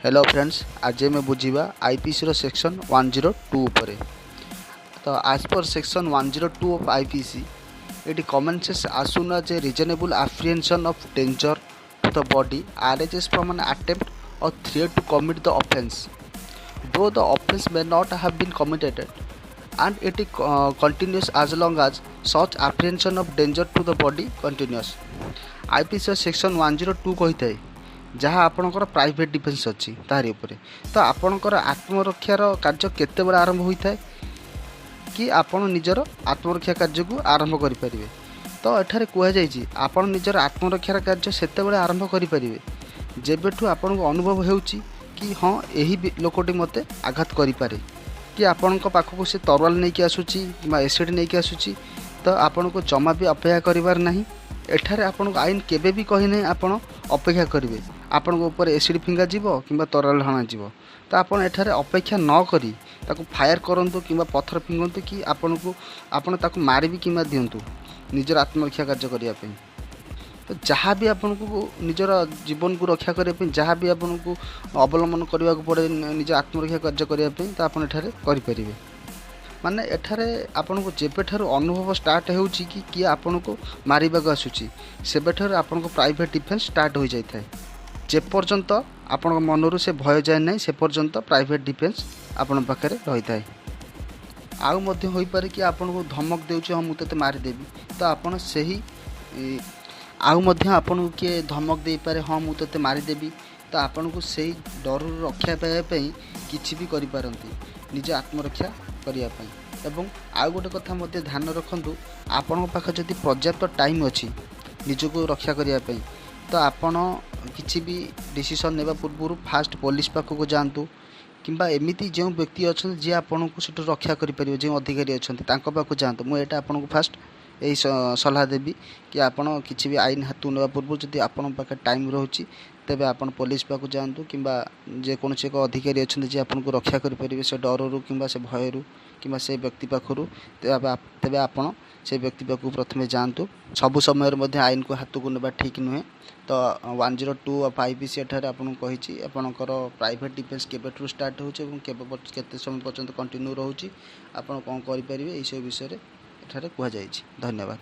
Hello friends, ଆଜି ଆମେ ବୁଝିବା ଆଇପିସିର ସେକ୍ସନ୍ 102 ଉପରେ। ତ as per section 102 of IPC, it commences as soon as a reasonable apprehension of danger to the body arises from an attempt or threat to commit the offense, though the offense may not have been committed, and it continues as long as such apprehension of danger to the body continues. IPC section 102 କହିଥାଏ, ଯାହା ଆପଣଙ୍କର private defence ଅଛି ତାହାରି ଉପରେ। ତ ଆପଣଙ୍କର ଆତ୍ମରକ୍ଷାର କାର୍ଯ୍ୟ କେତେବେଳେ ଆରମ୍ଭ ହୋଇଥାଏ କି ଆପଣ ନିଜର ଆତ୍ମରକ୍ଷା କାର୍ଯ୍ୟକୁ ଆରମ୍ଭ କରିପାରିବେ? ତ ଏଠାରେ କୁହାଯାଇଛି, ଆପଣ ନିଜର ଆତ୍ମରକ୍ଷାର କାର୍ଯ୍ୟ ସେତେବେଳେ ଆରମ୍ଭ କରିପାରିବେ, ଯେବେଠୁ ଆପଣଙ୍କୁ ଅନୁଭବ ହେଉଛି କି ହଁ, ଏହି ଲୋକଟି ମୋତେ ଆଘାତ କରିପାରେ, କି ଆପଣଙ୍କ ପାଖକୁ ସେ ତରୱାଲ ନେଇକି ଆସୁଛି କିମ୍ବା ଏସିଡ଼୍ ନେଇକି ଆସୁଛି। ତ ଆପଣଙ୍କୁ ଜମା ବି ଅପେକ୍ଷା କରିବାର ନାହିଁ। ଏଠାରେ ଆପଣଙ୍କୁ ଆଇନ କେବେ ବି କହିନାହିଁ ଆପଣ ଅପେକ୍ଷା କରିବେ, ଆପଣଙ୍କ ଉପରେ ଏସିଡ଼୍ ଫିଙ୍ଗାଯିବ କିମ୍ବା ତରୱାଲ ହଣାଯିବ। ତ ଆପଣ ଏଠାରେ ଅପେକ୍ଷା ନ କରି ତାକୁ ଫାୟାର କରନ୍ତୁ କିମ୍ବା ପଥର ଫିଙ୍ଗନ୍ତୁ କି ଆପଣ ତାକୁ ମାରିବି କିମ୍ବା ଦିଅନ୍ତୁ ନିଜର ଆତ୍ମରକ୍ଷା କାର୍ଯ୍ୟ କରିବା ପାଇଁ। ତ ଯାହା ବି ଆପଣଙ୍କୁ ନିଜର ଜୀବନକୁ ରକ୍ଷା କରିବା ପାଇଁ, ଯାହା ବି ଆପଣଙ୍କୁ ଅବଲମ୍ବନ କରିବାକୁ ପଡ଼େ ନିଜ ଆତ୍ମରକ୍ଷା କାର୍ଯ୍ୟ କରିବା ପାଇଁ, ତ ଆପଣ ଏଠାରେ କରିପାରିବେ। ମାନେ ଏଠାରେ ଆପଣଙ୍କୁ ଯେବେଠାରୁ ଅନୁଭବ ଷ୍ଟାର୍ଟ ହେଉଛି କି କିଏ ଆପଣଙ୍କୁ ମାରିବାକୁ ଆସୁଛି, ସେବେଠାରୁ ଆପଣଙ୍କ ପ୍ରାଇଭେଟ୍ ଡିଫେନ୍ସ ଷ୍ଟାର୍ଟ ହୋଇଯାଇଥାଏ। ଯେପର୍ଯ୍ୟନ୍ତ ଆପଣଙ୍କ ମନରୁ ସେ ଭୟ ଯାଏ ନାହିଁ, ସେ ପର୍ଯ୍ୟନ୍ତ ପ୍ରାଇଭେଟ୍ ଡିଫେନ୍ସ ଆପଣଙ୍କ ପାଖରେ ରହିଥାଏ। ଆଉ ମଧ୍ୟ ହୋଇପାରେ କି ଆପଣଙ୍କୁ ଧମକ ଦେଉଛି, ହଁ, ମୁଁ ତୋତେ ମାରିଦେବି। ତ ଆପଣ ସେହି ଆଉ ମଧ୍ୟ ଆପଣଙ୍କୁ କିଏ ଧମକ ଦେଇପାରେ, ହଁ, ମୁଁ ତୋତେ ମାରିଦେବି। ତ ଆପଣଙ୍କୁ ସେଇ ଡରରୁ ରକ୍ଷା ପାଇବା ପାଇଁ କିଛି ବି କରିପାରନ୍ତି ନିଜ ଆତ୍ମରକ୍ଷା କରିବା ପାଇଁ। ଏବଂ ଆଉ ଗୋଟେ କଥା ମଧ୍ୟ ଧ୍ୟାନ ରଖନ୍ତୁ, ଆପଣଙ୍କ ପାଖରେ ଯଦି ପର୍ଯ୍ୟାପ୍ତ ଟାଇମ୍ ଅଛି ନିଜକୁ ରକ୍ଷା କରିବା ପାଇଁ, ତ ଆପଣ କିଛି ବି ଡିସିସନ୍ ନେବା ପୂର୍ବରୁ ଫାଷ୍ଟ ପୋଲିସ ପାଖକୁ ଯାଆନ୍ତୁ କିମ୍ବା ଏମିତି ଯେଉଁ ବ୍ୟକ୍ତି ଅଛନ୍ତି, ଯିଏ ଆପଣଙ୍କୁ ସେଠୁ ରକ୍ଷା କରିପାରିବେ, ଯେଉଁ ଅଧିକାରୀ ଅଛନ୍ତି, ତାଙ୍କ ପାଖକୁ ଯାଆନ୍ତୁ। ମୁଁ ଏଇଟା ଆପଣଙ୍କୁ ଫାଷ୍ଟ ଏଇ ସଲାହ ଦେବି କି ଆପଣ କିଛି ବି ଆଇନ ହାତକୁ ନେବା ପୂର୍ବରୁ ଯଦି ଆପଣଙ୍କ ପାଖରେ ଟାଇମ୍ ରହୁଛି, ତେବେ ଆପଣ ପୋଲିସ ପାଖକୁ ଯାଆନ୍ତୁ କିମ୍ବା ଯେକୌଣସି ଏକ ଅଧିକାରୀ ଅଛନ୍ତି, ଯିଏ ଆପଣଙ୍କୁ ରକ୍ଷା କରିପାରିବେ ସେ ଡରରୁ କିମ୍ବା ସେ ଭୟରୁ କିମ୍ବା ସେ ବ୍ୟକ୍ତି ପାଖରୁ, ତେବେ ଆପଣ ସେ ବ୍ୟକ୍ତି ପାଖକୁ ପ୍ରଥମେ ଯାଆନ୍ତୁ। ସବୁ ସମୟରେ ମଧ୍ୟ ଆଇନକୁ ହାତକୁ ନେବା ଠିକ୍ ନୁହେଁ। ତ 102 of IPC ଏଠାରେ ଆପଣଙ୍କୁ କହିଛି, ଆପଣଙ୍କର ପ୍ରାଇଭେଟ୍ ଡିଫେନ୍ସ କେବେଠୁ ଷ୍ଟାର୍ଟ ହେଉଛି ଏବଂ କେବେ କେତେ ସମୟ ପର୍ଯ୍ୟନ୍ତ କଣ୍ଟିନ୍ୟୁ ରହୁଛି, ଆପଣ କ'ଣ କରିପାରିବେ, ଏଇସବୁ ବିଷୟରେ ଏଠାରେ କୁହାଯାଇଛି। ଧନ୍ୟବାଦ।